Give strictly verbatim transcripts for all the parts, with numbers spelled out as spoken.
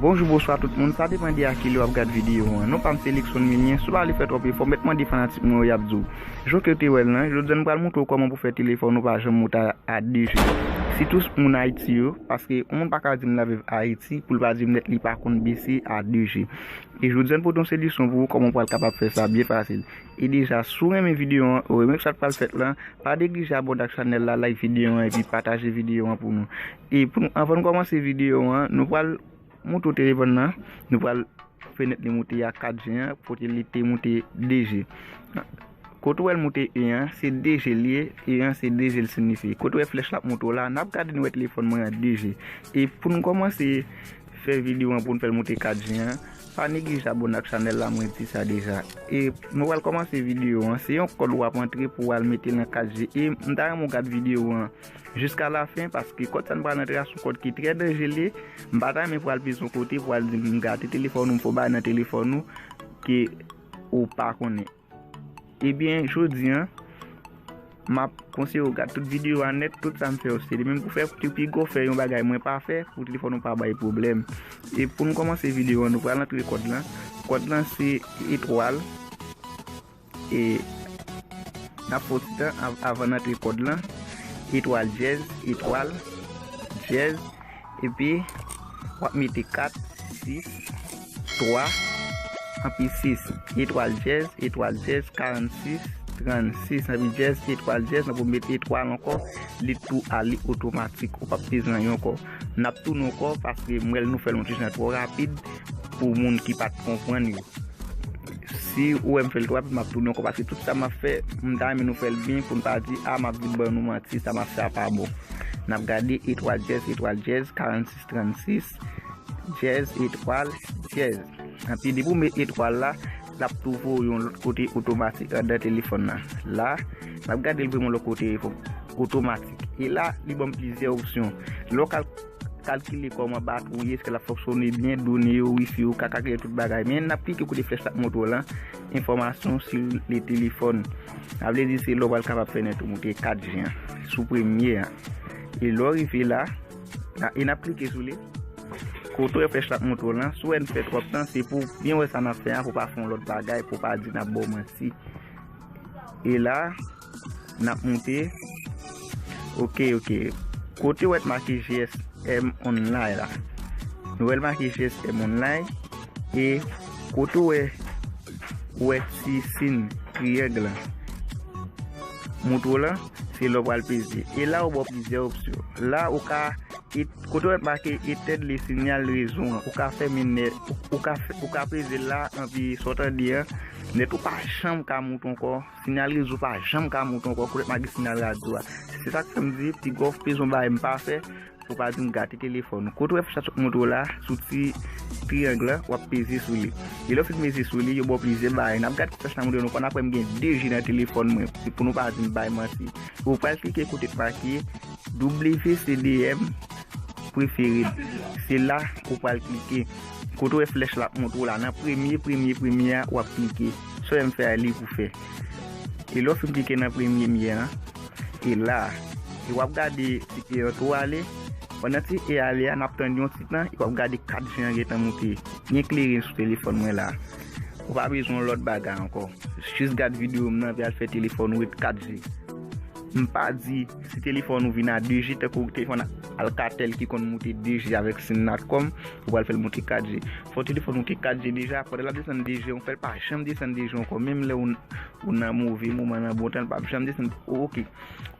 Bonjou, bonswa tout moun, sa depann de a kilè w ap gad videyo an. Non pa m se Luckson Milien, si w pa vle fè twòp efò, mèt mande fanatik mwen yo y ap di w. Jan ke w te wè l lan, jodi a nou pral montre w kòman pou fè telefòn ou pa janm monte a, a de G. Sitou moun Ayiti yo, paske yon moun pa ka di m l ap viv Ayiti pou l pa di m nèt li pa konn bese a de G. E jodi a n pote yon solisyon pou ou kòman w pral kapab fè sa byen fasil. E deja, si w renmen videyo an, ou renmen sa k pral fèt lan, pa neglije abòne ak chanèl la, like videyo an epi pataje videyo an pou nou. E pou nou, anvan n kòmanse videyo an, nou pral monte w telefòn nan, nou pral fè nèt li moute a kat G an, kote li te moute de G. Kote w wè l moute en an, se de G l ye, en an se de G l siyifi. Kote w wè flèch la ap montre w la, n ap gade nou wè telefòn mwen an de G. E pou n kòmanse fè videyo an pou n fè l moute kat G an, pa neglije abòne ak chanèl la, mwen di sa deja. E nou pral kòmanse videyo an, se yon kòd w ap antre pou w al mete nan kat G. E m ta renmen w gad videyo an jiska lafen, paske kòd sa n pral antre a se yon kòd ki trè danjere. M pa ta renmen pou w al peze yon kote, pou w al di m gate telefòn ou, m fè w bagay nan telefòn ou ke ou pa konnen. Ebyen, jodi a, m ap konseye w gad tout videyo a nèt, tout sa m fè yo, se li menm pou fè, pou pi gwo fè yon bagay mwen pa fè, pou telefòn ou pa bay pwoblèm. E pou nou kòmanse videyo an, nou pral antre kòd lan. Kòd lan se etwal. E n ap fè yon ti tan av-, avan n antre kòd lan. Etwal dyèz, etwal dyèz. Epi, w ap mete kat, sis, twa, anpi sis. Etwal dyèz, etwal dyèz, karannsis, trannsis, anpi dyèz, etwal dyèz, n ap mete etwal ankò, li tou ale otomatik, ou p ap peze anyen ankò. N ap tounen ankò, paske m wè l nou fè l yon ti jan twò rapid pou moun ki pa t konprann yo. Si ou wè m fè l twò rapid, m ap tounen ankò, paske tout sa m ap fè, m ta renmen nou fè l byen pou n pa di, a, m ap vin ban nou manti, sa m ap fè a pa bon. N ap gade etwal dyèz, etwal dyèz, karannsis, trannsis, dyèz, etwal, dyèz. Anpi depi w met etwal la, l ap tou voye w yon lòt kote otomatik anndan telefòn nan. La, n ap gade l voye m yon lòt kote otomatik. E la, li ban m plizyè opsyon. Lè w kal-, kalkile kòman batri w ye, èske l ap fonksyone byen, done yo, wifi w, ka kalkile tout bagay. Men n ap klike kote flèch la ap montre w lan, enfòmasyon sou le telefòn. Sa vle di se la w pral kapab fè nèt ou moute kat G an, sou premye an. E lè w rive la, la, e n ap klike sou li. Kote w wè flèch la ap montre w lan, si w wè n fè twòp tan, se pou w byen wè sa n ap fè a, pou w pa fè yon lòt bagay, pou w pa di n ap ba w manti. E la, n ap moute. Oke, oke. Kote w wè t make G S M Online la. Nou wè l make G S M Online. E kote w wè, w wè ti siy triyang lan. Montre w lan, se la w pral peze. E la, ou ba w plizyè opsyon. La, ou ka e, kote w wè make etèn le sinyal rezo an, ou ka fèmen nèt, ou, ou ka fè, ou ka peze l la, anpi sa w tande an, nèt ou pa janm ka moute ankò, sinyal rezo pa janm ka moute ankò, kote w wè make sinyal radyo a. Se sa k fè m di, pi gwo peze yon bagay m pa fè, pou w pa di m gate telefòn ou. Kote w wè flèch la ap montre w la, sou ti triyang lan, w ap peze sou li. E lè w fin peze sou li, yo ba w plizyè bagay. N ap gade flèch la montre nou, konn apre m gen de G nan telefòn mwen, se pou nou pa di m bay manti. Ou pral klike kote k make W C D M preferred. Se la ou pral klike. Kote w wè flèch la ap montre w la, nan premye, premye, premye a, w ap klike. Sa w wè m fè a, li pou fè. E lè w fin klike nan premye m ye an, e la, e w ap gade ti e an tou ale. Pandan ti e ale a, n ap tann yon ti tan, e w ap gade kat G an gentan moute. Byen klere sou telefòn mwen la. Ou pa bezwen yon lòt bagay ankò. Jis gad videyo m nan, epi al fè telefòn ou ret kat G. M pa di si telefòn ou vin a de G, tankou telefòn Alcatel ki konn moute de G avèk siy Natcom, ou pral fè l moute kat G. Fò telefòn ou moute kat G deja, pandan l ap desann de G, ou fè l pa janm desann de G ankò, menm lè ou, ou nan move moman, nan bon tan, l p ap janm desann. O, oke.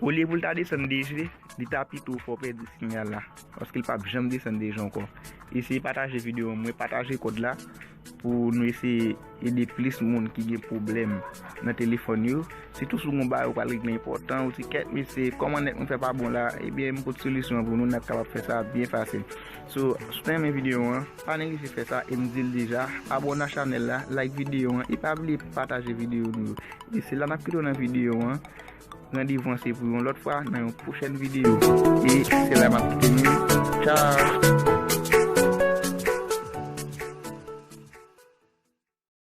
Olye pou l ta desann de G, li ta pito fè w pèdi sinyal la, paske l p ap janm desann de G ankò. Eseye pataje videyo an, mwen pataje kòd la, pou nou eseye ede plis moun ki gen pwoblèm nan telefòn yo. Sitou si w gen yon bagay ou pral regle enpòtan, ou di, "Kèt, mesye, kòman nèt mwen fè pa bon la?" Ebyen, m pote solisyon an pou nou, n ap kapab fè sa byen fasil. So, si w ta renmen videyo an, pa neglije fè sa, e m di l deja, abòne a chanèl la, like videyo an, e pa bliye pataje videyo nou yo. E se la n ap kite w nan videyo an. Randevou an se pou yon lòt fwa, nan yon pwochèn videyo. E se la m ap kite nou. Tchao!